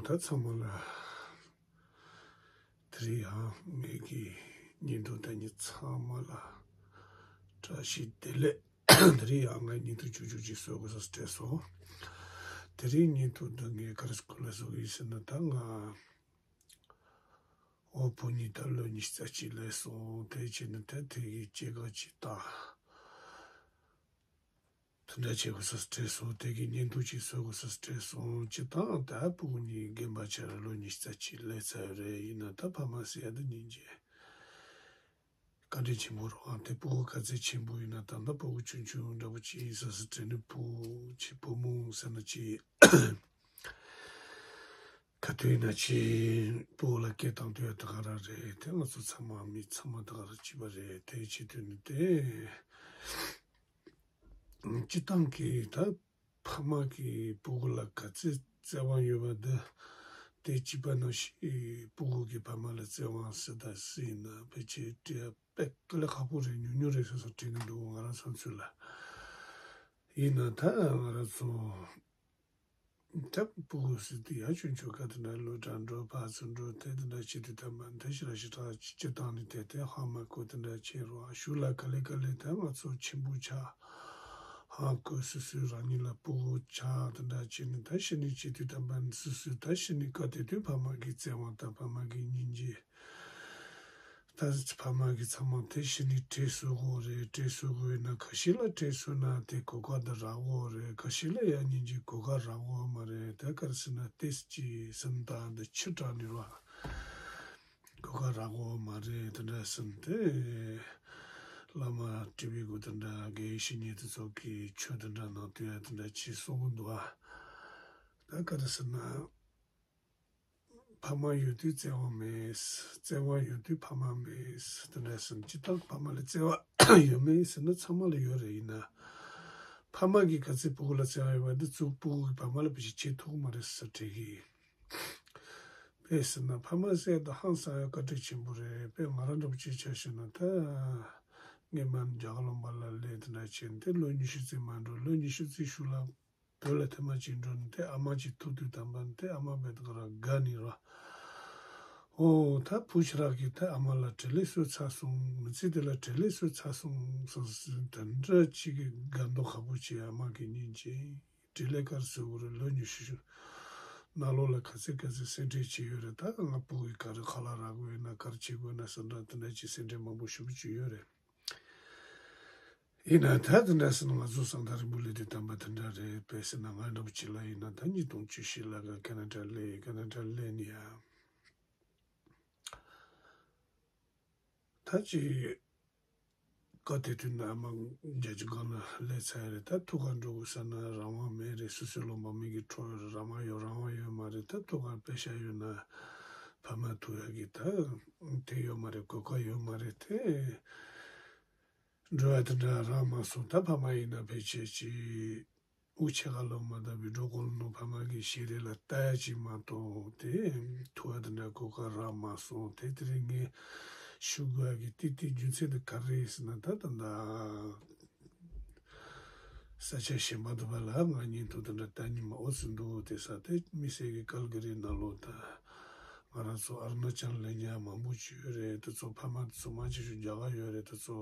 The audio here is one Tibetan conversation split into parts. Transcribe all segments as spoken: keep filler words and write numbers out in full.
ད་ཚང་མ་ལ་དེ་རིང་ཡང་ངེད་ཀྱི་བརྙན་ཐུང་ལྟ་མཁན་ཚང་མ་ལ་བཀྲ་ཤིས་བདེ་ལེགས། དེ་རིང་ཡང་ང་བརྙན་ཐུང་ཆུང་ཆུང་ཅིག་བཟོ་དགོས་ས་སྤྲད་སོང་། དེ་རིང་བརྙན་ཐུང་འདི་ངས་ག་རེ་སྐོར་ལ་བཟོ་གི་ཡིན་ཟེར་ན། ད་ང་འོ་བུ་གཉིས་ད་ལོ་ཉི་ཤུ་རྩ་གཅིག་སླེབས་སོང་། དེ་བྱས་ནས་ད་དེ་གི་སྐྱེས་སྐར་ཅིག་དང་། དེ་འདྲ་བྱེད་དགོས་ས་སྤྲད་སོང་། དེ་གི་བརྙན་ཐུང་ཅིག་བཟོ་དགོས་ས་སྤྲད་སོང་། སྤྱིར་བཏང་ད་སྤུ་གུ་གཉིས་རྒན་པ་ཆགས་རེད། ལོ་ཉི་ཤུ་རྩ་གཅིག་སླེབས་ཚར་རེད། ཡིན་ན་ད་ཕ་མ་ཟེར་ཡ་འདི་སྙིང་རྗེ་བཀའ་དྲིན་ཆེན་པོ་རེད། ཨ་དེ་སྤུ་གུ་ག་ཚད་ཆེན་པོ་ཡིན་ན་ད་ལྟ་སྤུ་གུ་ཆུང་ཆུང་འདྲ་པོ་ཅིག་ཡིན་ས་ཟེར་དྲན་ནས། བུ་ཆེ་བུ་མོ་ཟེར་ན་ཅིག་ག་དུས་ཡིན་ན་ཅིག་སྤུ་གུ་ལ་སྐད་བཏང་དུས་ཡ་ད་ག་རང་རེད། དེ་ང་ཚོ་ཚང་མ་མི་ཚང་མ་ད་ག་རང་གཅིག་པ་རེད། དེ་བྱེད་དུས་ནི་དེ། སྤྱིར་བཏང་གི་ད་ཕ་མ་གིས་སྤུ་གུ་ལ་ག་ཚད་བརྩེ་བ་ཡོད་པ་འདི། དེ་གཅིག་པ་ནང་བཞིན་སྤུ་གུ་གིས་ཕ་མ་ལ་བརྩེ་བ་ཟེར་ད་ཟེར་ཡིན་ན་ཕལ་ཆེར་དེ་དཔེ་དཀའ་ལས་ཁག་པོ་རེད། ཉུང་ཉུང་རེད་ཟེར་སོང་དྲན་གྱི་འདུག་ང་རང་ཚོ་ཚོ་ལ། ཡིན་ན་ད་ང་རང་ཚོ་ད་སྤུ་གུ་ཟེར་དུས་ཡ་ཆུང་ཆུང་སྐབས་དེ་འདྲ་སློབ་གྲྭ་འགྲོ་ཕར་ཚུར་འགྲོ་དེ་དེ་འདྲ་བྱེད་དུས་ད་མ་འདི་ཞིག་ར་ཞིག་ཐག་ཅིག་བཏང་ནས་དེ་དེ་ཧ་མ་གོ་དེ་འདྲ་བྱེད་རོགས། གཞུག་ལ་ག་ལེ་ག་ལེ་ད་ང་ཚོ་ཆེན་པོ་ཆགས་ཧ་གོ། སོ་སོའི་རང་ཉིད་ལ་སྤུ་གུ་ཆགས་དེ་འདྲ་བྱས་ནས་ད་གཞི་ནས་བྱེད་དུས་ད་མ་སོ་སོའི་ད་གཞི་ནས་སྐབས་དེ་དུས་ཕ་མ་གི་བརྩེ་བ་དང་ཕ་མ་གི་སྙིང་རྗེ། ད་ཕ་མ་གིས་ཚང་མ་དེ་གཞི་ནས་བྲེལ་བཟོ་དགོས་རེད། བྲེལ་བཟོ་དགོས་ན་ག་ཤེད་ལ་བྲེལ་བཟོ་ན་དེ་གོ་སྐབས་འདི་རག་གི་རེད། ག་ཤེད་ལ་ཡང་སྙིང་རྗེ་གོ་སྐབས་རག་གི་མ་རེད། ད་ག་རེ་ཟེར་ན་ཏོག་ཙམ་ཅིག་སེམས་ཐག་འདི་ཕྱི་དྲགས་ནས་ར་གོ་སྐབས་རག་གི་མ་རེད། དེ་འདྲ་ཟེར་ཏེ་བླ་མ་ཏི་བི་གུ་དེ་འདྲ་དགེ་བའི་བཤེས་གཉེན་དེ་ཚོ་གིས་ཆོས་དེ་འདྲ་གནང་དུས་ཡ་དེ་འདྲ་ཅིག་གསུང་གི་འདུག་ཨ། ད་ག་རེ་ཟེར་ན། ཕ་མ་ཡོད་དུས་བརྩེ་བ་མེད། བརྩེ་བ་ཡོད་དུས་ཕ་མ་མེད། དེ་འདྲ་ཟེར་ན་སྤྱིར་བཏང་ཕ་མ་ལ་བརྩེ་བ་ཡོད་མེད་ཟེར་ན་ཚང་མ་ལ་ཡོད་རེད། ཡིན་ན་ཕ་མ་གིས་ག་ཚད་སྤུ་གུ་ལ་བརྩེ་བ་ཡོད་པ་འདི་ཚོ་སྤུ་གུ་གིས་ཕ་མ་ལ་ཕལ་ཆེར་བྱེད་ཐུབ་ཀྱི་མ་རེད་ཟེར་དྲན་གྱི་ཡིན། དཔེ་ཟེར་ན་ཕ་མ་ཟེར་ད་ཧང་སང་ཡ་བཀའ་དྲིན་ཆེན་པོ་རེད། དཔེ་ང་རང་འདྲ་པོ་ཅིག་ཆ་བཞག་ན་ད་སྔོན་མ་རྒྱ་གར་ལུང་པ་ལ་སླེབས་དེ་འདྲ་བྱས་ཏེ་ལོ་ཉི་ཤུ་ཙམ་མ་འགྲོ། ལོ་ཉི་ཤུ་ཙམ་གཞུག་ལ་བོད་ལ་ཐེངས་མ་གཅིག་འགྲོ་ནས་དེ་ཨ་མ་གཅིག་ཐུག་དུས་ད་ཕན་དེ་ཨ་མ་བས་དག་ར་དགའ་ནི་ར། ཨོ་ད་བུ་ཞིག་རག་གི་ད་ཨ་མ་ལ་བྲེལ་ལས་སོ་ཚ་སོང་། མི་ཚེ་དེ་ལ་བྲེལ་ལས་སོ་ཚ་སོང་ཟེར་ཟེར་དེ་འདྲ་གཅིག་གི་དགའ་མདོག་ཁ་པོ་བྱས། ཨ་མ་གི་སྙིང་རྗེ། བྲེལ་ལས་ག་རེ་བཟོ་དགོས་རེད། ལོ་ཉི་ཤུ་ནང་ལོགས་ལ་ག་ཚད་ག་ཚད་སེམས་ཁྲལ་བྱས་ཡོད་རེད། ད་ང་སྤུ་གུ་ག་རེ་ཁ་ལག་རག་དགོས་ཡོད་ན་ག་རེ་བྱེད་དགོས་ན་ཟེར་འདྲ་དེ་འདྲ་གཅིག་སེམས་ཁྲལ་མང་པོ་ཞེ་པོ་ཅིག་ཡོད་རེད། ཡིན་ན་ད་དེ་འདྲ་ཟེར་ན་ང་ཚོ་སང་ཐང་རིང་པོ་སླེབས་དུས་ད་ཕན་དེ་འདྲ་རེད། དཔེ་ཟེར་ན་ང་འདྲ་པོ་ཅིག་ལ་ཡིན་ན་ད་ཉིས་སྟོང་བཅུ་བཞི་ལ་ག་ཁེ་ན་ཌ་སླེབས། ཁེ་ན་ཌ་སླེབས་ནས་ཡ་ད་ཅིག་སྐབས་དེ་དུས་ནས་ཨ་མ་བརྒྱད་ཅུ་སྒང་ལ་སླེབས་ཚར་རེད། ད་ཐུག་གར་འགྲོ་དགོས་ས་ན་རང་དབང་མེད་རེད། སོ་སོའི་ལུང་པ་མི་གིས་འཕྲོག་ཡོད་རེད། རང་དབང་ཡོད་རང་དབང་ཡོད་མ་རེད། ད་ཐུག་གར་པེ་ཤ་ཡོད་ན་ཕ་མ་ཐུག་ཡག་གི་ད་དེ་ཡོད་མ་རེད། གོ་སྐབས་ཡོད་མ་རེད་དེ། འགྲོ་ཡ་དེ་འདྲ་རག་མ་སོང་། ད་ཕ་མ་ཡིན་ན་ཕལ་ཆེར་ཅིག་དབུགས་ཆད་ག་ལོག་མ་ཐག་བི་ཌི་ཡོ་ཀོལ་ནང་ཕ་མ་གི་ཞལ་རས་ལ་ལྟ་ཡ་ཅིག་མ་གཏོགས་དེ་ཐུག་ཡ་དེ་འདྲ་གོ་སྐབས་རག་མ་སོང་། དེ་དེ་རིང་ངས་ཞུ་དགོས་ཡ་གི་ཏི་ཏི་རྒྱུ་མཚན་དེ་ག་རེ་རེད་ཟེར་ན། ད་ད་ད་ས་ཆ་གཞན་པ་དུ་བ་ལ་ང་བརྙན་ཐུང་དེ་འདྲ་ལྟ་ཉིན་མ་ཨོ་ཙི་འདུག་དེ་ས་དེ་དམིགས་བསལ་གྱི་ཀལ་ག་རི་ནང་ལོགས་དང་ང་རང་ཚོ་ཨ་རུ་ན་ཅལ་ལ་ཉ་མང་པོ་ཅིག་ཡོད་རེད། དེ་ཚོ་ཕ་མ་དེ་ཚོ་མང་ཆེ་ཤོས་རྒྱ་གར་ཡོད་རེད། དེ་ཚོ་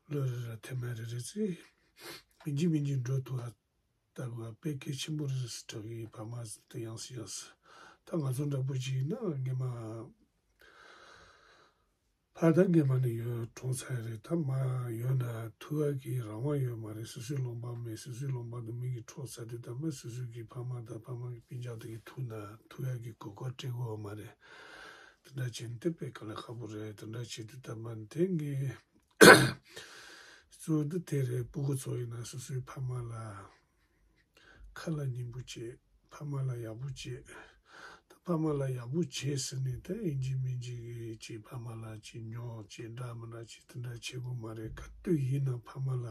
ལོ་རེ་རེ་ཐེངས་མ་རེ་རེ་ཚེ་ཡིན་གཅིག་མིན་གཅིག་འགྲོ་ཐུབ་པ་ལྟ་བུ་དཔེ་གལ་ཆེན་པོ་རེད་ཟེར་གྲགས་ཀྱི་ཕ་མ་དེ་ཡང་སེ་ཡང་སེ། ད་ང་ཚོ་འདྲ་པོ་ཅིག་ཡིན་ན་སྔོན་མ་ཕར་ད་སྔོན་མ་ནས་ཡོད་གྲོངས་ཚར་རེད། ད་མ་ཡོད་ན་ཐུག་ཡ་གི་རང་དབང་ཡོད་མ་རེད། སོ་སོའི་ལུང་པ་མེད། སོ་སོའི་ལུང་པ་དུ་མི་གིས་འཕྲོག་ཚར་དུས་ད་མ་སོ་སོ་གི་ཕ་མ་དང་ཕ་མ་གི་སྤུན་ཀྱག་དེ་གི་ཐུག་ན་ཐུག་ཡ་གི་གོ་སྐབས་སྤྲད་དགོས་པ་མ་རེད། དེ་འདྲ་བྱས་ནས་དེ་དཔེ་དཀའ་ལས་ཁག་པོ་རེད། དེ་འདྲ་བྱེད་དུས་ད་མ་དེ་ངས་གཙོ་བོ་འདི་དེ་རེད། སྤུ་གུ་ཚོ་ཡིན་ན་སོ་སོའི་ཕ་མ་ལ་ཁ་ལ་སྙིང་པོ་བྱེད། ཕ་མ་ལ་ཡག་པོ་བྱེད། ད་ཕ་མ་ལ་ཡག་པོ་བྱེད་ཟེར་ནས་ད་ཡིན་གཅིག་མིན་གཅིག་གི་ཅིག་ཕ་མ་ལ་ཅིག་ཉོག་ཅིག་འདྲ་མི་འདྲ་ཅིག་དེ་འདྲ་བྱེད་དགོས་མ་རེད། ག་དུས་ཡིན་ན་ཕ་མ་ལ་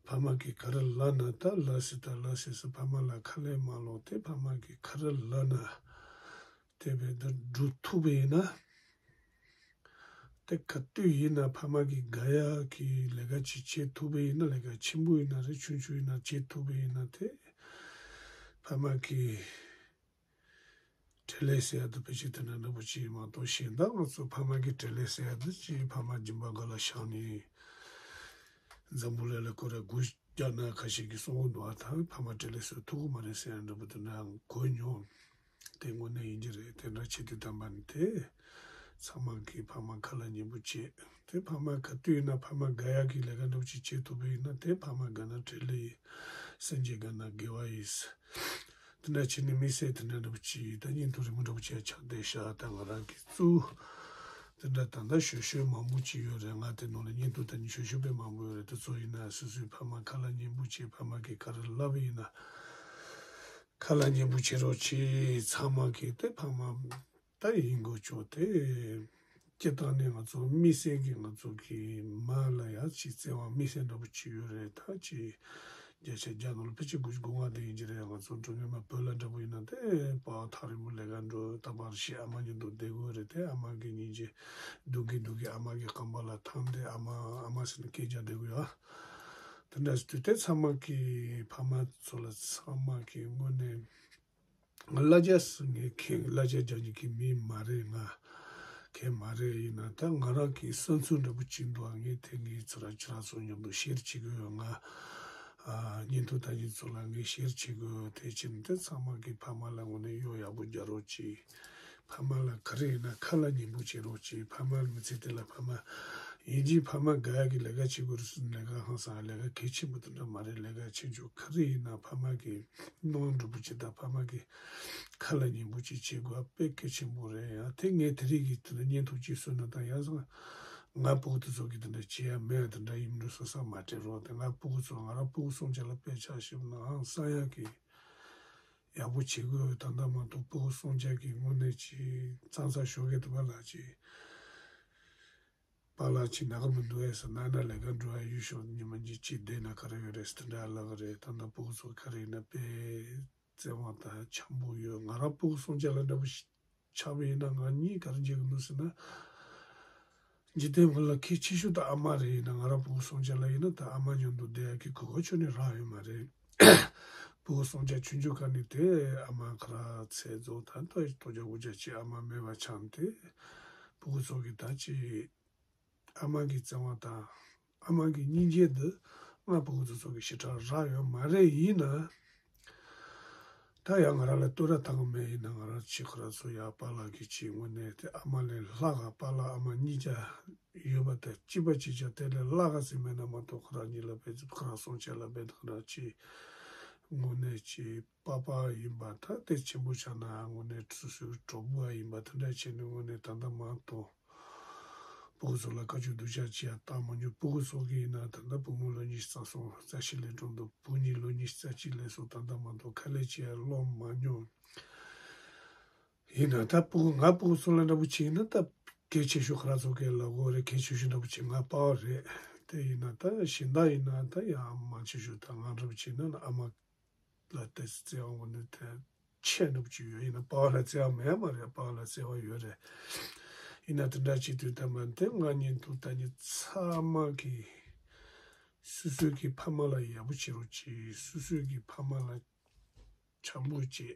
ཕ་མ་གིས་ག་རེ་ལབ་ན་ད་ལབ་སྲིད། ད་ལབ་སྲིད་ཟེར་ཕ་མ་ལ་ཁ་ལན་མ་སློག་སྟེ་ཕ་མ་གིས་ག་རེ་ལབ་ན་དེ་བས་ད་སྒྲུབ་ཐུབ་པ་ཡིན་ན། དེ་ག་དུས་ཡིན་ན་ཕ་མ་གི་དགའ་ཡག་གི་ལས་ཀ་ཅིག་བྱེད་ཐུབ་པ་ཡིན་ན། ལས་ཀ་ཆེན་པོ་ཡིན་ན་རེད། ཆུང་ཆུང་ཡིན་ན་བྱེད་ཐུབ་པ་ཡིན་ན་དེ་ ཕ་མ་གི་བྲེལ་ལས་ཟེར་ཡ་དེ་ཕལ་ཆེར་དེ་འདྲ་འདྲ་པོ་ཅིག་མ་གཏོགས། གཞན་དག་ང་ཚོ་ཕ་མ་གི་བྲེལ་ལས་ཟེར་ཡ་དེ་ཅིག་ཕ་མ་སྦྱིན་པ་སྒོ་ལ་བཞག་ནས་འཛམ་བུ་གླིང་ལ་སྐོར་ར་སྒུག་རྒྱག་ན། ཁ་ཤས་ཀྱིས་གསུང་གི་འདུག་བ། ད་ཕ་མ་བྲེལ་ལས་བཟོ་ཐུབ་ཀྱི་མ་རེད་ཟེར་ཡ་འདྲ་པོ་དེ་འདྲ་གོ་མྱོང་། དེ་དངོས་གནས་ཡིན་གྱི་རེད། དེ་འདྲ་བྱེད་དུས་ཙམ་པ་ནི་དེ་ཚང་མ་གིས་ཕ་མ་ཁ་ལ་ཉན་པོ་བྱེད། དེ་ཕ་མ་ག་དུས་ཡིན་ན་ཕ་མ་དགའ་ཡག་གི་ལས་ཀ་འདྲ་པོ་ཅིག་བྱེད་ཐུབ་པ་ཡིན་ན། དེ་ཕ་མ་དགའ་ན་བྲེལ་ལས་ཡིན། སེམས་ཅན་དགའ་ན་དགེ་བ་ཡིན། དེ་འདྲ་བྱས་ནས་དམིགས་བསལ་དེ་འདྲ་འདྲ་པོ་ཅིག་ད་བརྙན་ཐུང་རིང་པོ་འདྲ་པོ་ཅིག་ཆགས་བསྡད་ཤག་ད་ང་རང་གིས་བཙུགས། དེ་འདྲ་ད་ལྟ་ཞོ་ཞོ་མང་པོ་ཅིག་ཡོད་རེད། ང་དེ་ནང་ལ་བརྙན་ཐུང་ད་ནི་ཞོ་ཞོ་དཔེ་མང་པོ་ཡོད་རེད། དེ་ཚོ་ཡིན་ན་སོ་སོའི་ཕ་མ་ཁ་ལ་ཉན་པོ་བྱེད། ཕ་མ་གིས་ག་རེ་ལབ་པ་ཡིན་ན་ཁ་ལ་ཉན་པོ་བྱེད་རོགས་གྱིས། ཚང་མ་གིས་དེ་ཕ་མ་ད་ཡིན་དགོས་ཆོག་དེ། སྤྱིར་བཏང་ནས་ང་ཚོ་དམིགས་བསལ་གྱི་ང་ཚོ་གི་མ་ལ་ཡ་ཅིག་བརྩེ་བ་དམིགས་བསལ་འདྲ་པོ་ཅིག་ཡོད་རེད། ད་ཅིག་བརྒྱ་ཆ་བརྒྱ་ནང་ལ་ཕལ་ཆེར་དགུ་བཅུ་གོ་ལྔ་དེ་ཡིན་གྱི་རེད། ང་ཚོ་འགྲོ་མཁན་མ་བོད་ལ་འདྲ་པོ་ཡིན་ན་དེ་པ་ཐག་རིང་པོ་ལས་ཀ་འགྲོ། ད་བར་ཞིག་ཨ་མ་མཉམ་དུ་བསྡད་དགོས་རེད། དེ་ཨ་མ་གི་སྙིང་རྗེ་སྡུག་གི་སྡུག་གི་ཨ་མ་གི་རྐང་པ་ལ་འཐམས་ཏེ། ཨ་མ་ཨ་མ་ཟེར་ནས་སྐད་རྒྱག་བསྡད་དགོས་ཡ། དེ་འདྲ་ཟེར་དུས་དེ་ཚང་མ་གི་ཕ་མ་ཚོ་ལ་ཚང་མ་གི་དངོས་གནས། གླ་ཆ་ཟེར་མཁན་གྱི་གླ་ཆ་རྒྱག་མཁན་གྱི་མི་མ་རེད། ང་གལ་མ་རེད། ཡིན་ན་ད་ང་རང་གི་བསམ་ཚུལ་འདྲ་པོ་ཅིག་འདུག་ངས་དེ་ངའི་ཚོ་ར་ཁྱེད་རང་ཚོ་མཉམ་དུ་ཤེར་བྱེད་དགོས། ང་ཨ་བརྙན་ཐུང་ལྟ་མཁན་ཚོ་ལ་ངས་ཤེར་བྱེད་དགོས། དེ་བྱས་ནས་དེ་ཚང་མ་གི་ཕ་མ་ལ་དངོས་གནས་གཡོ་ཡག་པོ་རྒྱག་རོགས་གྱིས། ཕ་མ་ལ་ག་རེ་ཡིན་ན་ཁ་ལ་ཉན་པོ་བྱེད་རོགས་གྱིས། ཕ་མ་མི་ཚེ་དེ་ལ་ཕ་མ་ཡིན་གྱི་ཕ་མ་དགའ་ཡག་གི་ལས་ཀ་བྱེད་དགོས་རེད་ཟེར་ན་ལས་ཀ་ཧང་སང་ལས་ཀ་གལ་ཆེན་པོ་དེ་འདྲ་མ་རེད། ལས་ཀ་ཆེ་ཆུང་ག་རེ་ཡིན་ན་ཕ་མ་གི་གནང་འགྲོ་པོ་ཅིག་དང་ཕ་མ་གི་ཁ་ལ་ཉན་པོ་ཅིག་བྱེད་དགོས་པ་དཔེ་གལ་ཆེན་པོ་རེད། ཡང་དེ་ངས་དེ་རིགས་ཀྱི་དེ་འདྲ་བརྙན་ཐུང་ཅིག་བཟོས་ན་ད་ཡང་སང་ང་སྤུ་གུ་དེ་ཚོ་གི་དེ་འདྲ་བྱེད་ཡ་མེད། དེ་འདྲ་ཡིན་འགྲོ་བསམ་བསམ་མ་དྲན་རོགས། དེ་ང་སྤུ་གུ་ཚོ་ང་རང་སྤུ་གུ་སྲུང་བྱ་ལ་དཔེ་ཆ་ཞིབ་ན་ཧང་སང་ཡག་གི་ཡག་པོ་བྱེད་དགོས། ད་ལྟ་མ་གཏོགས་སྤུ་གུ་སྲུང་བྱ་གི་དངོས་གནས་ཅིག་གཙང་ས་ཞོགས་ཀས་དུ་བ་ལ་ཅིག་པཱ་ལགས་ཅིག་ན་ག་མི་འདུག་ཨེ་ཟེར་ན་ན་ལས་ཀ་འགྲོ་ཡ་ཡུལ་ཤོག་ཉི་མ་གཉིས་གཅིག་བསྡད་ན་ག་རེ་ཡོད་རེད་ཟེར་དེ་འདྲ་ལབ་ཀྱི་རེད། ད་ལྟ་སྤུ་གུ་ཚོ་ག་རེ་ཡིན་ན་དཔེ་བརྩེ་བ་དང་འཆམ་པོ་ཡོད། ང་རང་སྤུ་གུ་སྲུང་བྱ་ལ་འདྲ་པོ་ཞིག་ཆགས་པ་ཡིན་ན་ང་གཉིས་ག་རེ་བྱེད་ཀྱི་འདུག་ཟེར་ན། འཇིག་རྟེན་ཁམས་ལ་གལ་ཆེ་ཤོས་དེ་ཨ་མ་རེད། ཡིན་ན་ང་རང་སྤུ་གུ་སྲུང་བྱ་ལ་ཡིན་ན་ད་ཨ་མ་མཉམ་དུ་བསྡད་ཡ་གི་གོ་སྐབས་ཁྱོན་ནས་རག་ཡོད་མ་རེད། སྤུ་གུ་སྲུང་བྱ་ཆུང་ཆུང་སྒང་ནས་དེ་ཨ་མ་ཁ་ར་ཚེ་རྫོགས་ད་ལྟ་ཐོ་རྒྱག་དགུ་རྒྱག་ཅིག་ཨ་མ་མེད་པ་ཆགས་ཏེ། སྤུ་གུ་ཚོ་གི་ད་ཅི་ཨ་མ་གི་བརྩེ་བ་དང་ཨ་མ་གི་སྙིང་རྗེ་འདི་ང་སྤུ་གུ་ཚོ་ཚོ་གི་ཞེ་དྲག་རག་ཡོད་མ་རེད། ཡིན་ན་ད་ཡང་ང་རང་ལ་བསྟོད་ར་བཏང་གི་མེད། ཡིན་ན་ང་རང་ཅིག་ཁོ་ར་ཚོ་ཡ་པཱ་ལགས་ཀྱི་ཅིག་དངོས་གནས་དེ་ཨ་མ་ལས་ལྷག་ག་པཱ་ལགས་ཨ་མ་གཉིས་ཀ་ཡོད་པ་དེ་གཅིག་པ་གཅིག་རྐྱང་དེ་ལས་ལྷག་ག་ཟིག་མེད་ན་མ་གཏོགས། ཁོ་རང་གཉིས་ལ་བས་ཁོ་རང་སྲུང་བྱ་ལ་བས་ཁོ་རང་ཅིག་དངོས་གནས་ཅིག་པ་ཕ་ཡིན་པ་ད་དེ་ཆེན་པོ་ཆགས་ན་དངོས་གནས་སོ་སོའི་གྲོགས་པོ་ཡིན་པ་དེ་འདྲ་བྱས་ནས་དངོས་གནས་ད་ལྟ་མ་གཏོགས། སྤུ་གུ་ཚོ་ལ་དཀའ་སྤྱད་སྡུག་ཅག་ཅིག་ཡང་བཏང་མ་མྱོང་། སྤུ་གུ་ཚོ་གི་ཡིན་ན་ད་ལྟ་བུ་མོ་ལོ་ཉི་ཤུ་རྩ་གསུམ་རྩ་བཞི་ལས་གྲོངས་འདུག་བུ་གཉིས་ལོ་ཉི་ཤུ་རྩ་གཅིག་ལས་སོང་ད་ལྟ་མ་གཏོགས་ཁ་ལས་ཅིག་ཡང་སློང་མ་མྱོང་། ཡིན་ན་ད་སྤུ་གུ་ང་སྤུ་གུ་ཚོ་ལ་འདྲ་པོ་ཅིག་ཡིན་ན་ད་གལ་ཆེ་ཤོས་ཁོ་རང་ཚོ་གི་ལབ་དགོས་རེད། གལ་ཆེ་ཤོས་འདྲ་པོ་ཅིག་ང་པ་ཕ་རེད། དེ་ཡིན་ན་ད་གཞན་དག་ཡིན་ན་ད་ཡང་མང་ཆེ་ཤོས་ད་ང་འདྲ་པོ་ཅིག་ཡིན་ན་ཨ་མ་ལ་ཏོག་ཙམ་བརྩེ་བ་དངོས་གནས་དེ་ཆེ་འདྲ་པོ་ཅིག་ཡོད། ཡིན་ན་པ་ཕ་ལ་བརྩེ་བ་མེད་མ་རེད། པ་ཕ་ལ་བརྩེ་བ་ཡོད་རེད། ཡིན་ན་དེ་འདྲ་བྱེད་དུས་ད་མ་དེ་ང་གཉིས་འདུག་ད་གཉིས་ཚང་མ་གིས་སོ་སོའི་གི་ཕ་མ་ལ་ཡག་པོ་བྱེད་རོགས་གྱིས། སོ་སོའི་གི་ཕ་མ་ལ་འཆམ་པོ་བྱེད།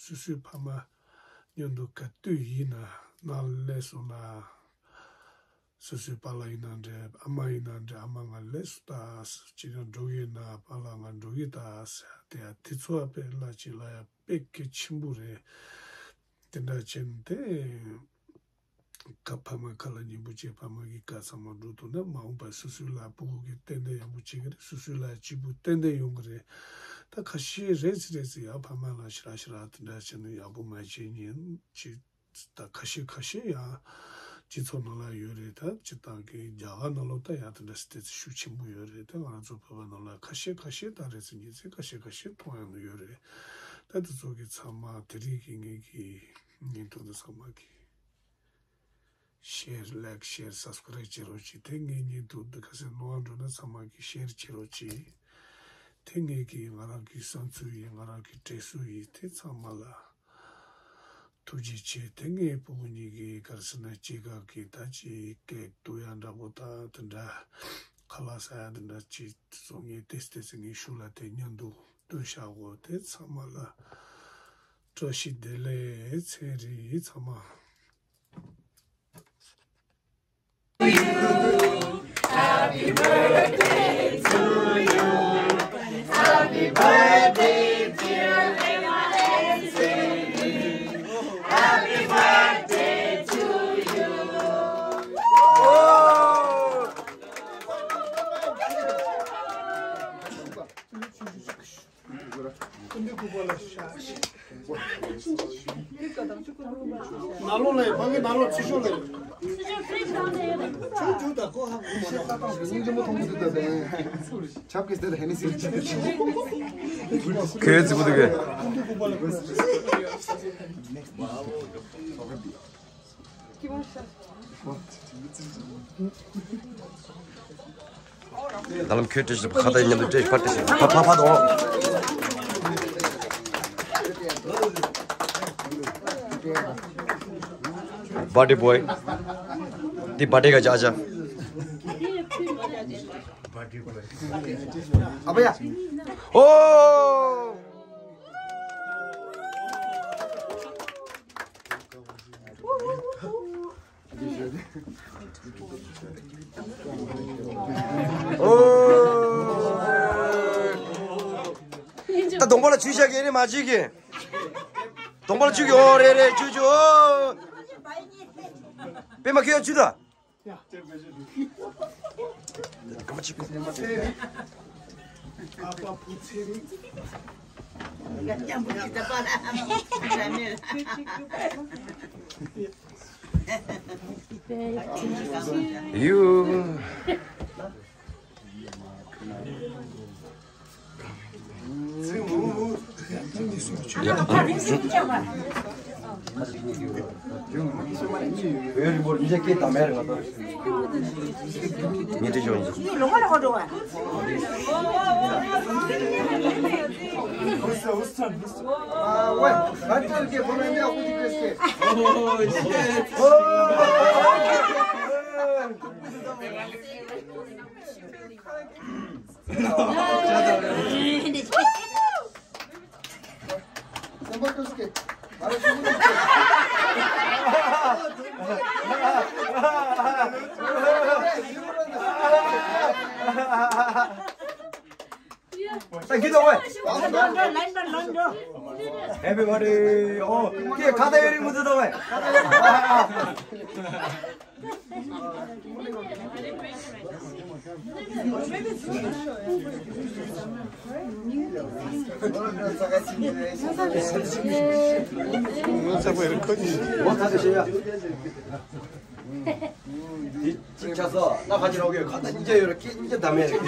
སོ་སོའི་ཕ་མ་མཉམ་དུ་ག་དུས་ཡིན་ན་ནང་སླེབས་སོང་ན། སོ་སོའི་པཱ་ལགས་ཡིན་ན་འདྲ་ཨ་མ་ཡིན་ན་འདྲ་ཨ་མ་ང་སླེབས་སོང་ད་ཟེར། ཅི་ན་འགྲོ་གི་ཡིན་ན་པཱ་ལགས་ང་འགྲོ་གི་ད་ཟེར། དེ་ཡང་དེ་ཚོ་དཔེ་ལ་ཅིག་ལ་ཡང་དཔེ་གལ་ཆེན་པོ་རེད། དེ་འདྲ་བྱས་ནས་དེ་ཁ་ཕ་མ་ཁ་ལ་ཉན་པོ་བྱས་ཕ་མ་གི་བཀའ་ཚང་མ་འགྲུབ་ཐུབ་ན་མ་འོངས་པ་སོ་སོའི་ལ་སྤུ་གུ་གི་ཏན་ཏན་ཡག་པོ་བྱེད་ཀྱི་རེད། སོ་སོའི་ལ་སྐྱིད་པོ་ཏན་ཏན་ཡོང་གི་རེད། ད་ཁ་ཤས་རེད་ཚེ་རེད་ཚེ་ཡང་ཕ་མ་ལ་ཞེ་དྲག་ཞེ་དྲག་དེ་འདྲ་བྱས་ནས་ཡག་པོ་མ་བྱས་ཉན་ཅིག་ད་ཁ་ཤས་ཁ་ཤས་ཡང་སྤྱི་ཚོགས་ནང་ལ་ཡོད་རེད། ད་སྤྱིར་བཏང་གི་རྒྱ་གར་ནང་ལོགས་ད་ཡང་དེ་འདྲ་སི་ཏོག་ཙམ་ཤུགས་ཆེན་པོ་ཡོད་རེད། ད་ང་རང་ཚོ་བོད་པ་ནང་ལ་ཁ་ཤས་ཁ་ཤས་ད་རེད་ཚེ་ཉིན་ཚེ་ཁ་ཤས་ཁ་ཤས་མཐོང་ཡོང་གི་ཡོད་རེད། ད་དེ་ཚོ་གི་ཚང་མ་དེ་རིང་གི་ངེད་ཀྱི་བརྙན་ཐུང་འདི་ཚང་མ་གི་ཤེར་ལའིག་ཤེར་སབ་སི་ཀ་རབ་བྱེད་རོགས་གྱིས། དེ་ངའི་བརྙན་ཐུང་འདི་ག་ཚོད་ནོར་བ་འགྲོ་ན་ཚང་མ་གིས་ཤེར་བྱེད་རོགས་གྱིས། དེ་ངེད་ཀྱི་ང་རང་གི་བསམ་ཚུལ་ཡིན། ང་རང་གི་དྲན་གསོ་ཡིན། དེ་ཚང་མ་ལ་ཐུགས་རྗེ་ཆེ། དེ་ངའི་སྤུ་གུ་གཉིས་ཀྱི་ག་རེ་ཟེར་ན་སྐྱེས་སྐར་གྱི་ད་ཅིག་ཀེག་གཏུབ་ཡ་འདྲ་པོ་དང་དེ་འདྲ་ཁ་ལག་ཟ་ཡ་དེ་འདྲ་ཅིག་སོང་ངས་ཏོག་ཙམ་ཏོག་ཙམ་ངའི་ཤུགས་ལ་དེ་མཉམ་དུ་ བསྟུན་བཞག་གོ། དེ་ཚང་མ་ལ་བཀྲ་ཤིས་བདེ་ལེགས། ཚེ་རིང་ཚང་མ། ནང་ལོགས་ལ་ཕ་གི་ནང་ལོགས་ཚུར་ཤོག་ལ། ཆུ་ཆུ་ད་ཁོ་ཧ་གོ་མ་ཐོང་། སྙིང་རྗེ་མོ་མཐོང་གི་འདུག་ད། ཆབ་ཀྱི་སྟེང་ལ་ཧེ་ནི་སིར་ཅི། ཁྱོད་ཚིག་པོ་འདུག་གས། ད་ལམ་ཁྱོད་བཀྲ་ཤིས་ཁ་བརྡ་མཉམ་དུ་བཀྲ་ཤིས་ཕར་བཀྲ་ཤིས་ཕར་ཕར་ཕར་དང་། Birthday boy. འདི་བར་ཐི་ག་ཅག་ཅག་ཨ་བ་ཡ། ཨོ། ཨོ། ད་གདོང་པ་ལ་ཆུ་བཞག་གི་ནི་མ་བྱེད་ཀྱི། གདོང་པ་ལ་ཆུ་གི། ཨོ་རེད་རེད། ཆུ་ཆུ། ཨོ། པད་མ་ཁྱོད་ཆུ་ད། ཡུ། Thank you, Happy birthday. Oh, okay, ཁ་ཏ་ཡོད་རིང་མུ་ཛི་དོ་བས། འདི་གཅིག་ཆ་ས་ན་ཁ་ཅིག་རོགས་གི་ཁ་ཏ་གཉིས་ཆ་ཡོད་ར། ཁྱེད་གཉིས་ཆ་ད་མེད་རེད།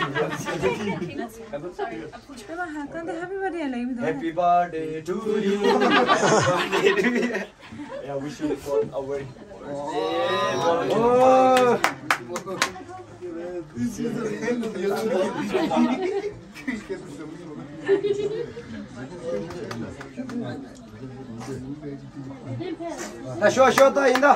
Happy birthday to you. Happy birthday to you. Yeah, wish you for a very ད་ཤོག་ཤོག་ད་ཡིན་ད།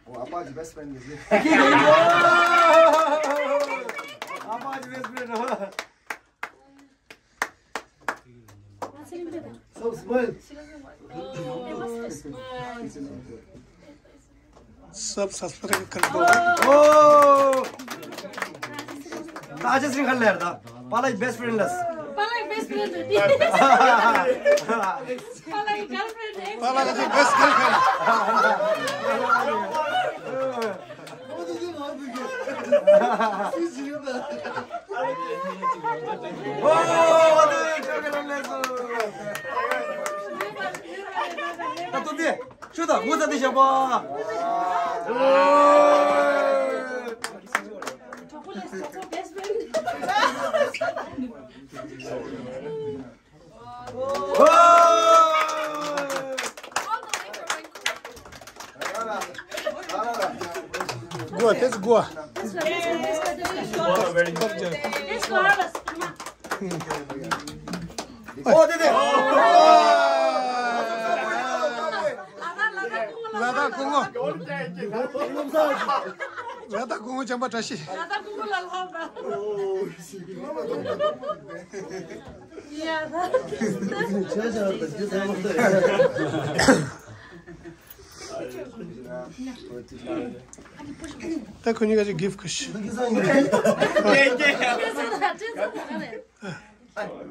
Oh, Appa's best friend is here. Appa's best friend. So smile. सब सब्सक्राइब कर दो। Oh! ताजा सिंह खा ले यार दा। पाला best friend लस। पाला best friend। पाला girlfriend। पाला का best girlfriend। ད་ལྟ་དེ་ཆུ་དང་ངོ་ཚ་དེ་བཞག་པ། Goa, that's Goa. Top job. ཨོ་དེ་དེ། ལ་དྭགས་སྐུ་ངོ། ལ་དྭགས་སྐུ་ངོ་བྱམས་པ་བཀྲ་ཤིས། ལ་དྭགས་སྐུ་ངོ་ལ་ལྷོ་བ། ཡ་ད། ད་ཁོ་གཉིས་ཀ་ཅིག་གིཕ་གི་ཤི།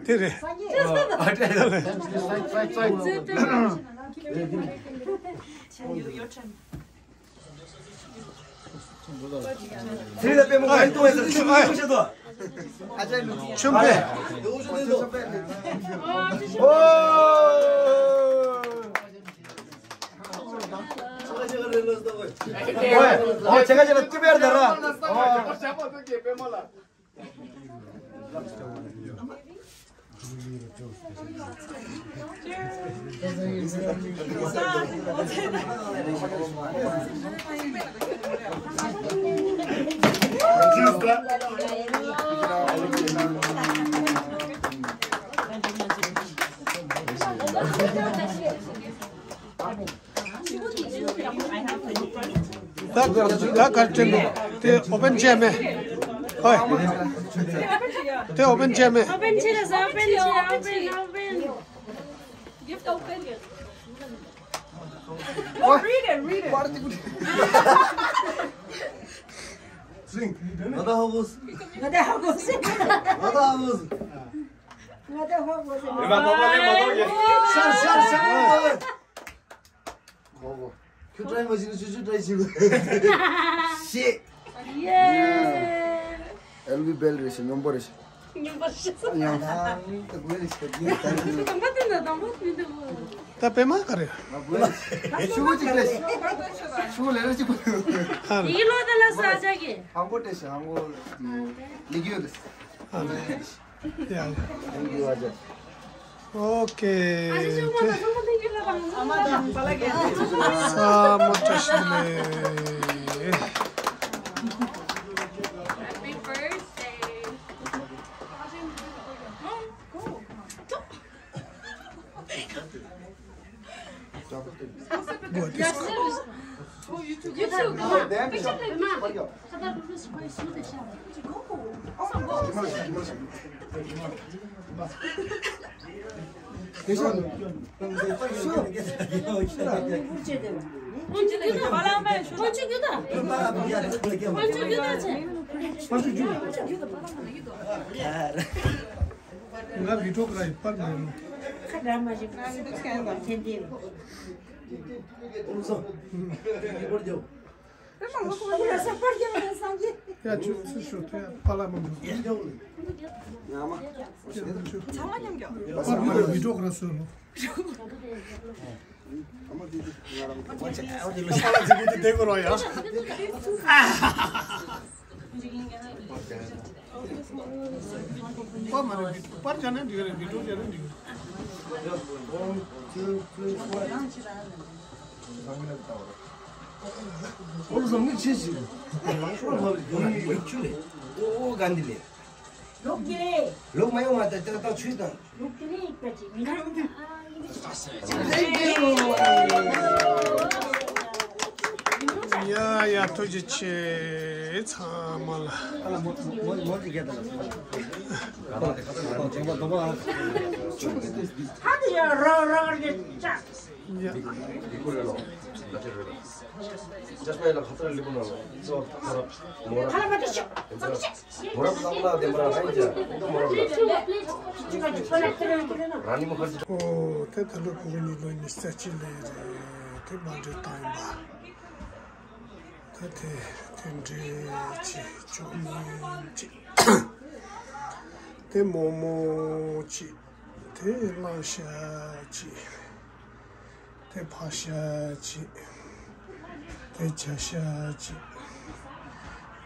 དེ་རེད། དེ་རེད། པད་མ་ག་རེ་གཏོང་ཡ་ཟེར། ཆུ་ཆུ་ཆུ་ཆུ། ཆུམ་པས། ཨོ། ཨོ། ཆེ་ཁ་ཆེ་ལ་ཏི་པེར་དར་ར། ཨོ། ད་ད་གར་ཅན་དེ་ཨོ་པན་བྱས་མེད། ཧོꯏ། དེ་ཨོ་པན་བྱས་མེད། Open to the open, open, open. Gift open. Go read it, read it. ང་ད་ཧ་གོ་སི། ང་ད་ཧ་གོ་སི། ང་ད་ཧ་གོ་སི། ང་ད་ཧ་གོ་སི། ཤར་ཤར་ཤར། ཁོ་ཁོ། ཁྱོད་ཏྲའི་མ་བྱེད་ན་ཆུ་ཆུ་ཏྲའི་བྱེད་དགོས། ཤེ། ཡེ། ཨེལ་ཝི་བེལ་རེད་ཤེ། སྙོམས་པོ་རེད་ཤེ། སྙོམས། ད་དགོས་རེད་ཤེ། དང་པོ་དེ་འདྲ་དང་པོ་དེ་འདྲ། ད་པད་མ་ག་རེ། ཤུ་གུ་ཅིག་རེད། ཤུ་གུ་ལས་རེ་ཅིག་པོ། ཡིག་ལོ་དེ་ལ་ས་ཆ་གི། ཧང་གོ་ཏྲེ་ཤེ། ཧང་གོ་ལི་གིའུ་རེད། ཨ་ནི། ཡ། ཨོ་ཀེ། ས་མོ་བཀྲ་ཤིས་བདེ་ལེགས། What is ང་བི་ཀྲོ་ཀ་ར་ཡི་པར་མ་ཡིན་ནོ། ཁ་འདྲ་མ་ཞིག་ཁ་འདྲ་མ་ཞིག་ཁ་འདྲ་མ་ཞིག་ཡ་ཆུ་ཚུ་ཤོ་ཐོ་ཡ་པ་ལ་མ་མ། ཡ་ཆུ་ཚང་མ་མཉམ་རྒྱོ། པར་མ་ལ་བི་ཀྲོ་ཀ་ར་སོ་ནོ། ལོག་མ་ཡོང་བ་དང་ཏག་ཏག་ཆུ་དང་། ཡ་ཡ་ཐུགས་རྗེ་ཆེ་ཚང་མ་ལ། ཡ། ཨོ་དེ་ད་ལོ་ཕྲུ་གུ་གཉིས་ལོ་ཉི་ཤུ་རྩ་གཅིག་ལོ་རེད། དེ་མ་འདྲེས་བཏང་ཡིན་པ། ད་དེ་དེ་འདྲེས་ཅིག་ཅོག་མིན་ཅིག་དེ་མོག་མོག་ཅིག་དེ་གླང་ཤ་ཅིག་དེ་ཕག་ཤ་ཅིག་དེ་བྱ་ཤ་ཅིག་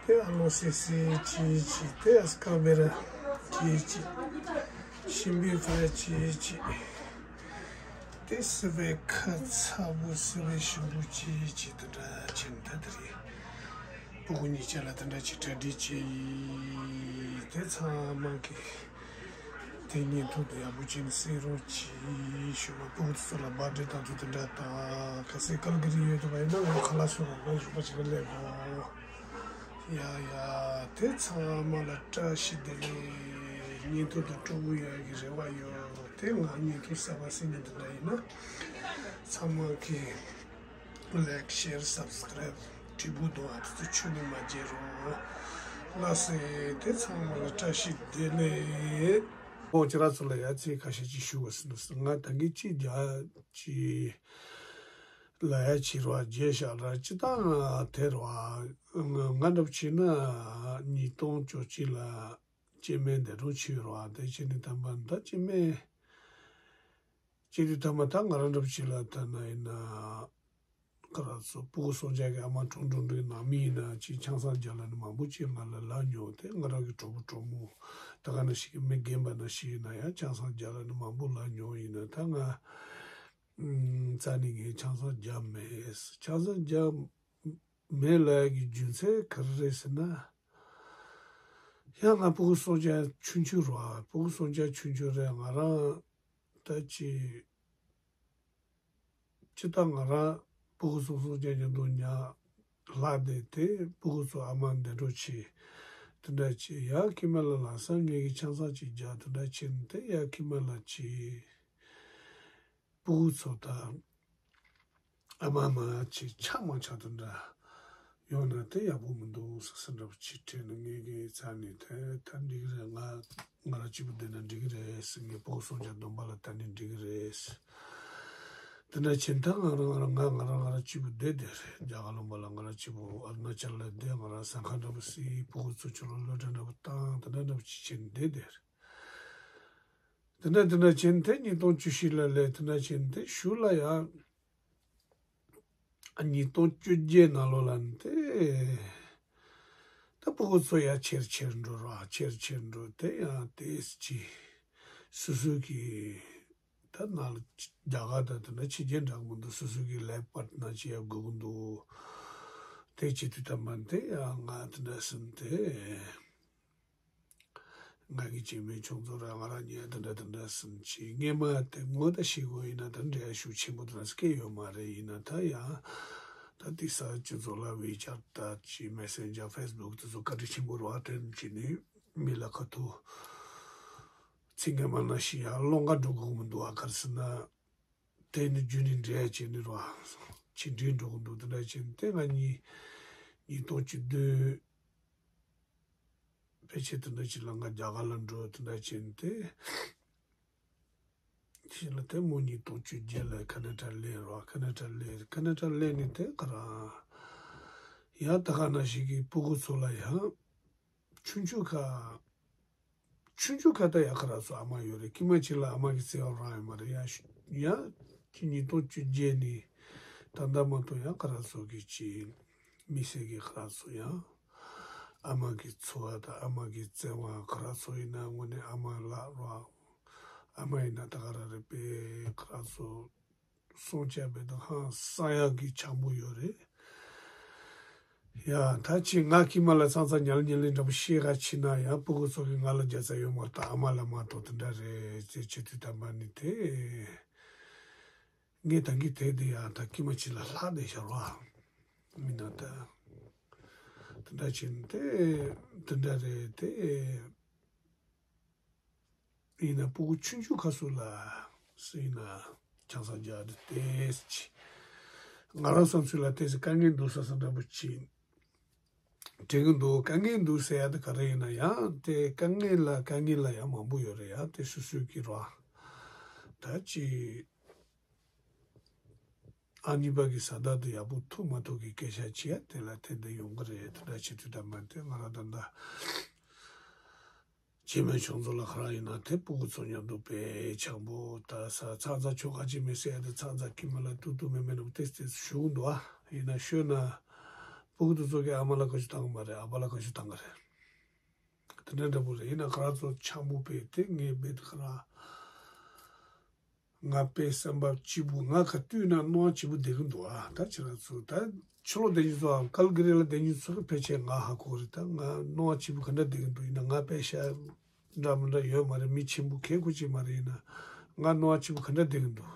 དེ་ཨ་ལོ་སེ་སེ་ཅིག་ཅིག་དེ་ཨ་སྐ་བེ་ར་ཅིག་ཅིག་ཤིང་བི་ཕ་ཅིག་ཅིག་དེ་སི་བའི་ཁ་ཚ་བོ་སི་བའི་ཞིམ་པོ་ཅིག་ཅིག་དེ་འདྲ་ཅིག་ད་དེ་རེད། ཕྲུ་གུ་གཉིས་ཆ་ལ་དེ་འདྲ་ཅིག་གྲ་སྒྲིག་བྱས་ཡིན། དེ་ཚང་མ་གི་དེ་བརྙན་ཐུང་དེ་ཡག་པོ་བྱས་ནས་གསན་རོགས་གྱིས། ཞུ་བ། ཕྲུ་གུ་ཚོ་ལ་བར་ཌེ་དང་ཚོ་དེ་འདྲ་དང་། གལ་སྲིད་ཀལ་ག་རི་ཡོད་དུ་བ་ཡིན་ན་ང་ཁ་ལག་བཟོ་རོགས་གནང་། ཞོགས་པ་ཅིག་ལ་སླེབས་དགོས། ཡ་ཡ། དེ་ཚང་མ་ལ་བཀྲ་ཤིས་བདེ་ལེགས། བརྙན་ཐུང་དེ་སྤྲོ་པོ་ཡོང་ཡ་གི་རེ་བ་ཡོད། དེ་ང་བརྙན་ཐུང་གསར་པ་གསན་མཁན་དེ་འདྲ་ཡིན་ན་ཚང་མ་གི་ལའིཀ་ཤེར་སབ་སི་ཀ་རའིབ་དྲིལ་བུ་འདུག་ཨ། དེ་ཚོ་ཁྱོན་ནས་མ་བརྗེད་རོགས། ལགས་སེ། དེ་ཚང་མ་ལ་བཀྲ་ཤིས་བདེ་ལེགས། ཨོ། ཁྱེད་རང་ཚོ་ལ་ཡ་ཚིག་ཁ་ཤས་ཅིག་ཞུ་བ་ཟིན་ན། ང་ད་གིན་ཅིག་རྒྱ་ཅིག་ལ་ཡ་ཅིག་རེད་བ། རྒྱས་བཞག་ར་ཅི་ད་དེ་རེད་བ། ང་འདྲ་པོ་བྱས་ན་ཉིས་སྟོང་བཅུ་གཅིག་ལ་སྐྱེས་དམན་འདས་གྲོངས་ཕྱིན་རེད་བ། དེ་བྱས་ནས་དམ་པ་ད་སྐྱེས་དམན། སྐྱེས་དུས་ཐ་མ་ད་ང་རང་འདྲ་པོ་ཅིག་ལ་ལྟ་ན་ཡིན་ན། ཁོ་རང་ཚོ་སྤུ་གུ་གསོ་བྱ་གི་ཨ་མ་གྲོངས་གྲོངས་འདྲ་གི་ནང་མི་ཡིན་ན་ཅིག་ཆང་ས་རྒྱག་ལབ་ནས་མང་པོ་ཅིག་ང་ལ་ལབ་མྱོང་། དེ་ང་རང་གི་གྲོགས་པོ་གྲོགས་མོ་ད་ག་ནང་བཞིན་གི་མི་རྒན་པ་ནང་བཞིན་ཡིན་ན་ཡང་ཆང་ས་རྒྱག་ལབ་ནས་མང་པོ་ལབ་མྱོང་། ཡིན་ན་ད་ང་ཨུམ་རྩ་ནས་ངས་ཆང་ས་རྒྱག་མེད། ཆང་ས་རྒྱག་མེད་ལབ་ཡ་གི་རྒྱུ་མཚན་ག་རེ་རེད་ཟེར་ན། ཡང་ང་སྤུ་གུ་གསོ་བྱ་ཆུང་ཆུང་རེད་བ། སྤུ་གུ་གསོ་བྱ་ཆུང་ཆུང་རེད། ང་རང་ད་ཅིག་ཅི་ལྟར་ང་རང་སྤུ་གུ་གསོ་གསོ་བྱ་ཉམས་རྟོགས་ཉག་ལྷག་བསྡད་དེ། སྤུ་གུ་ཚོ་ཨ་མ་འདས་གྲོངས་བྱས། དེ་འདྲ་བྱས། ཡ་ཁྱིམ་ལ་ལམ་སང་ངེད་ཀྱིས་ཆང་ས་ཅིག་རྒྱག་དེ་འདྲ་བྱས་ནས། དེ་ཡ་ཁྱིམ་ལ་ཅིག་སྤུ་གུ་ཚོ་དང་ཨ་མ་མ་ཅིག་ཆགས་མ་ཆགས་དེ་འདྲ་ཡོང་ན་དེ་ཡག་པོ་མི་འདུག་ཟེར་ཟེར་འདྲ་པོ་ཅིག་དྲིས་ནས། ངེད་ཀྱི་རྩ་ནས་དེ་ད་འགྲིག་གི་རེད། ང་ང་རང་གཅིག་པུ་བསྡད་ན་འགྲིག་གི་རེད་ཟེར། ངའི་སྤུ་གུ་གསོ་བྱ་སྡོམ་པ་ལ་ད་ནི་འགྲིག་གི་རེད་ཟེར། དེ་འདྲ་བྱས་ད་ང་རང་ང་རང་ང་ང་རང་ང་རང་གཅིག་པུ་བསྡད་བསྡད་རེད། རྒྱ་གར་ལུང་པ་ལ་ང་རང་གཅིག་པུ། ཨ་རུ་ན་ཅལ་ལ་བསྡད། ང་རང་ཟ་ཁང་འདྲ་པོ་བཟས། སྤུ་གུ་ཚོ་ཕྱི་ལོགས་སློབ་གྲྭ་འདྲ་པོ་བཏང་། དེ་འདྲ་འདྲ་པོ་ཅིག་བྱས་ནས་བསྡད་བསྡད་རེད། དེ་འདྲ་དེ་འདྲ་བྱས་ནས་དེ་ཉིས་སྟོང་བཅུ་བཞི་ལ་སླེབས། དེ་འདྲ་བྱས་ནས་དེ་གཞུག་ལ་ཡང་ཉིས་སྟོང་བཅོ་བརྒྱད་ནང་ལོགས་ལ་ནི་དེ་ད་སྤུ་གུ་ཚོ་ཡར་ཆེར་ཆེར་འགྲོ་ར། ཆེར་ཆེར་འགྲོ། དེ་ཡང་དེ་ཅི་སོ་སོ་གི་ད་ནང་ལ་རྒྱ་གར་དང་དེ་འདྲ་ཕྱི་རྒྱལ་འདྲ་གི་མི་འདུག་སོ་སོ་གི་ལས་པར་ཊི་ནར་ཅིག་ཡར་དགོས་ཀྱི་འདུག་དེ་བྱེད་དུས་ད་མ་དེ་ཡང་ང་དེ་འདྲ་ཟིན་ཏེ། ང་གི་སྐྱེ་དམན་ཆུང་ཚོ་ར་ང་རང་གཉིས་དེ་འདྲ་དེ་འདྲ་ཟིན་ཅིག་སྔས་མ་དེ་ངོ་ད་ཤེས་དགོས་ཡིན་ན་ད་འབྲེལ་ཡ་ཤུགས་ཆེན་པོ་དེ་འདྲ་སྐྱེས་ཡོད་མ་རེད། ཡིན་ན་ད་ཡང་ད་དེ་ས་སྤྱི་ཚོགས་ལ་ཝེ་ཅེཊ་ད་ཅིག་མེ་སེན་ཇར་ཕེ་སི་བུག་དེ་ཚོ་བཀའ་དྲིན་ཆེན་པོ་རེད་བ། དྲན་བྱས་ནས་མི་ལ་ཁ་ཐུག་ཚིག་སྔས་མ་ནང་བཞིན་ཡང་ཀློག་ག་འགྲོ་དགོས་མི་འདུག་བ། ག་རེ་ཟེར་ན། དེ་ནི་རྒྱུན་ནས་འབྲེལ་བྱས་ནས་རོ། ཆིག་སྒྲིལ་འགྲོ་གི་འདུག་དེ་འདྲ་བྱས་ནས་དེ་ང་གཉིས་ཉིས་སྟོང་བཅུ་བདུན་ཕལ་ཆེར་དེ་འདྲ་ཅིག་ལ་ང་རྒྱ་གར་ལ་འགྲོ། དེ་འདྲ་བྱས་ནས་དེ་ཕྱིན་ལ་དེ་མོ་ཉིས་སྟོང་བཅོ་བརྒྱད་ལ་ཁ་ན་ཌ་སླེབས་རོ། ཁ་ན་ཌ་སླེབས། ཁ་ན་ཌ་སླེབས་ནས་དེ་ག་རང་ཡང་ད་ག་ནང་བཞིན་གྱི་སྤུ་གུ་ཚོ་ལ་ཡང་ཆུང་ཆུང་ཁ་ཆུང་ཆུང་ཁ་ད་ཡ་ཁ་ར་ཚོ་ཨ་མ་ཡོད་རེད། ཀྱི་མ་ཅིག་ལ་ཨ་མ་གི་བརྩེ་བ་རང་ཡོད་མ་རེད། ཡ་ཤུ་ཡ་ཁྱི་ཉིས་སྟོང་བཅོ་བརྒྱད་ནས་ད་ལྟ་མ་གཏོགས་ཡ་ཁ་ར་ཚོ་གི་ཅི་མི་སེར་གི་ཁ་ར་ཚོ་ཡ་ཨ་མ་གི་འཚོ་བ་དང་ཨ་མ་གི་བརྩེ་བ། ཁ་ར་ཚོ་ཡིན་ན་དངོས་གནས་ཨ་མ་ལགས་རོ། ཨ་མ་ཡིན་ན་ད་ག་ར་རེད་པས། ཁ་ར་ཚོ་སྲུང་སྐྱོབ་བྱེད་དུས་ཧང་སང་ཡག་གི་འཆམ་པོ་ཡོད་རེད། ཡ་ད་ཅི་ང་ཀྱི་མ་ལ་ཚང་ཚང་ཉལ་ཉལ་ལེ་འདྲ་པོ་བཤད་ག་ཕྱིན་ན་ཡང་སྤུ་གུ་ཚོ་གི་ང་ལ་རྒྱལ་ཚ་ཡོད་མ་རེད། ད་ཨ་མ་ལ་མ་གཏོགས་དེ་འདྲ་རེད་ཟེར་བྱེད་དུས་ད་མ་ནི་དེ་ངས་ད་གི་དེ་དེ་ཡང་ད་ཀྱི་མ་ཅིག་ལ་ལྷག་བསྡད་ཤར་བ་མིན་ན་ད་དེ་འདྲ་བྱེད་ནི་དེ་དེ་འདྲ་རེད་དེ། ཡིན་ན་སྤུ་གུ་ཆུང་ཆུང་ཁ་སུ་ལ་སུ་ཡིན་ན་ཆང་ས་རྒྱག་དེ་ཏེས་ཅི། ང་རང་བསམ་ཚུལ་ལ་ཏེས་དཀའ་ངལ་འདུག་ས་ས་འདྲ་པོ་ཅི་དྲན་གི་འདུག་དཀའ་ངལ་འདུག་ཟེར་ཡ་དེ་ག་རེ་ཡིན་ན་ཡང་དེ་དཀའ་ངལ་ལ་དཀའ་ངལ་ལ་ཡང་མང་པོ་ཡོད་རེད། ཡ་དེ་སུ་སུ་གི་རོ་ད་ཅི། ཨ་གཉིས་པ་གི་ས་བདག་དེ་ཡག་པོ་ཐུག་མ་ཐུག་གི་སྐད་ཆ་བྱེད་ཡ་དེ་ལ་དེ་འདི་ཡོང་གི་རེད། དེ་འདྲ་བྱེད་དུས་ད་མ་དེ་ང་རང་ད་ལྟ་སྐྱེ་དམན་ཆུང་ཚོ་ལ་ཁ་ར་ཡིན་ན་དེ་སྤུ་གུ་ཚོ་མཉམ་དུ་དཔེ་འཆམ་པོ་ད་ས་ཚང་ཚ་ཆོ་ག་ཅིག་མི་ཟེར་ཡ་དེ་ཚང་ཚ་ཀི་མ་ལ་ཏུ་ཏུ་མེ་མེ་ནམ་ཏེ་ཏེ་ཞུ་འདུག་ཨ་ཡིན་ན་ཤོད་ན་སྤུ་གུ་དེ་ཚོ་གི་ཨ་མ་ལ་བཀའ་ཤོད་བཏང་གི་མ་རེད། ཨ་ཕ་ལ་བཀའ་ཤོད་བཏང་གི་རེད། དེ་འདྲ་འདྲ་པོ་རེད། ཡིན་ན་ཁ་ར་ཚོ་འཆམ་པོ་དཔེ་དེ་ངས་དཔེ་དེ་ཁ་ར། ང་དཔེ་བསམ་པ་སྐྱིད་པོ། ང་ག་དུས་ན་སྣང་བ་སྐྱིད་པོ་བསྡད་ཀྱི་འདུག་ཨ། ད་ཁྱེད་རང་ཚོ་ད་ཕྱི་ལོགས་བསྡད་མཁན་ཚོའམ་ཀལ་གི་རི་ལ་བསྡད་མཁན་ཚོ་གི་ཕལ་ཆེར་ང་ཧ་གོ་རེད། ད་ང་སྣང་བ་སྐྱིད་པོ་ག་འདྲ་བསྡད་ཀྱི་འདུག་ཡིན་ན་ང་དཔེ་ཤ་འདྲ་མི་འདྲ་ཡོད་མ་རེད། མི་ཆེན་པོ་གལ་ཁུར་ཅིག་མ་རེད། ཡིན་ན་ང་སྣང་བ་སྐྱིད་པོ་ག་འདྲ་བསྡད་ཀྱི་འདུག་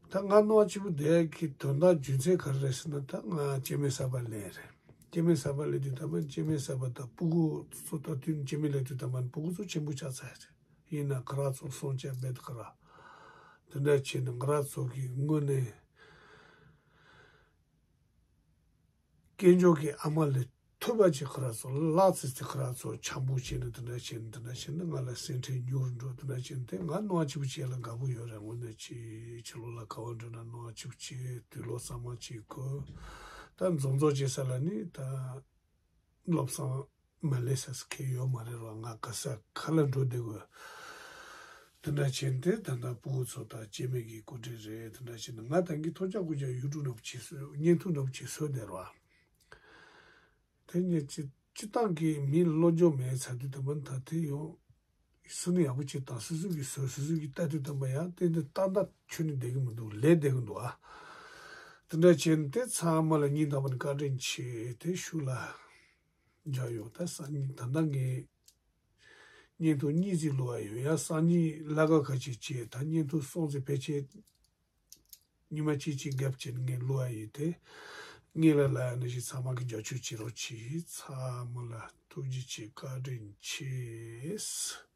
ད་ང་སྣང་བ་སྐྱིད་པོ་བསྡད་ཀྱི་དོན་དག་རྒྱུ་མཚན་ག་རེ་རེད་ཟེར་ན། ད་ང་སྐྱེ་དམན་གསར་པ་ལེན་རེད། སྐྱེ་དམན་གསར་པ་ལེན་དུས་ད་མ་སྐྱེ་དམན་གསར་པ་དང་སྤུ་གུ་ཚོ་ད་དུས་སྐྱེ་དམན་ལེན་དུས་ད་མ་སྤུ་གུ་ཚོ་ཆེན་པོ་ཆགས་ཚར་རེད། ཡིན་ན་ཁོ་རང་ཚོ་སྲུང་སྐྱོབ་འབད་དེ་ཁོ་རང་དེ་འདྲ་བྱས་ནས་ང་རང་ཚོ་གི་དངོས་གནས་དཀོན་མཆོག་གི་ཨ་མ་ལས་ཐོས་པ་ཅིག་ཁོ་རང་ཚོ་ལག་ཙི་ཙི་ཁོ་རང་ཚོ་འཆམ་པོ་བྱས་ནས་དེ་འདྲ་བྱས་ནས་དེ་འདྲ་བྱས་ནས་ང་ལ་སེམས་ཁྲལ་ཉུང་རུ་འགྲོ། དེ་འདྲ་བྱས་ནས་དེ་ང་སྣང་བ་སྐྱིད་པོ་བྱས་ལ་དགའ་པོ་ཡོད་རེད། དངོས་གནས་ཅིག་ཕྱི་ལོགས་ལ་ག་བ་འགྲོ་ན་སྣང་བ་སྐྱིད་པོ་བྱས། དུག་ལོག་གཙང་མ་ཅིག་གོན། ད་འཛོམས་འཛོམས་བྱེད་ས་ལ་ནི་ད་བློ་བཟང་མ་ལས་ས་ཁེ་ཡོད་མ་རེད་རོ། ང་ག་ས་ག་ལ་འགྲོ་བསྡད་དགོས། དེ་འདྲ་བྱས་ཏེ་ད་ལྟ་སྤུ་གུ་ཚོ་དང་སྐྱེ་དམན་གྱི་སྐུ་དྲིན་རེད། དེ་འདྲ་བྱས་ནས་ང་ད་གིན་ཐོག་ཅག་སྐུ་ཅག་ཡུ་ཊུབ་ནང་བྱེད་སྲོལ་བརྙན་ཐུང་ནང་བྱེད་སྲོལ་བསྡད་རོ། དེ་ནས་སྤྱི་སྤྱི་བཏང་གི་མི་སློབ་སྦྱོང་མེད་ཚར་དུས་ད་མ་ད་དེ་ཡོང་སུ་ནི་ཡག་པོ་བྱེད་དང་སོ་སོ་གི་སོ་སོ་སོ་གི་ལྟ་དུས་ད་མ་ཡང་ཏན་ཏན་ཏག་ཏག་ཁྱོན་ནས་བསྡད་གི་མི་འདུག་ལས་བསྡད་གི་འདུག་ཨ། དེ་འདྲ་བྱས་ནས་དེ་ཚང་མ་ལ་སྙིང་ཐག་པ་ནས་བཀའ་དྲིན་ཆེ། དེ་ཤུགས་ལ་འཇགས་ཡོང་། ད་སང་ཉིན་ད་ལྟ་ངས་བརྙན་ཐུང་གཉིས་ཙམ་བླུགས་པ་ཡོད། ཡང་སང་ཉིན་ལྷག་ག་ཁ་ཅིག་བྱས། ད་བརྙན་ཐུང་སོང་ཚེ་ཕལ་ཆེར་ཉི་མ་གཅིག་གཅིག་གབ་བྱས་ནས་ངས་བླུགས་པ་ཡིན། དེ་ངས་ལ་ལ་ཡང་ནས་ཞིག་ཚང་མ་གི་རྒྱབ་སྐྱོར་བྱེད་རོགས་གྱིས། ཚང་མ་ལ་ཐུགས་རྗེ་ཆེ། བཀའ་དྲིན་ཆེ།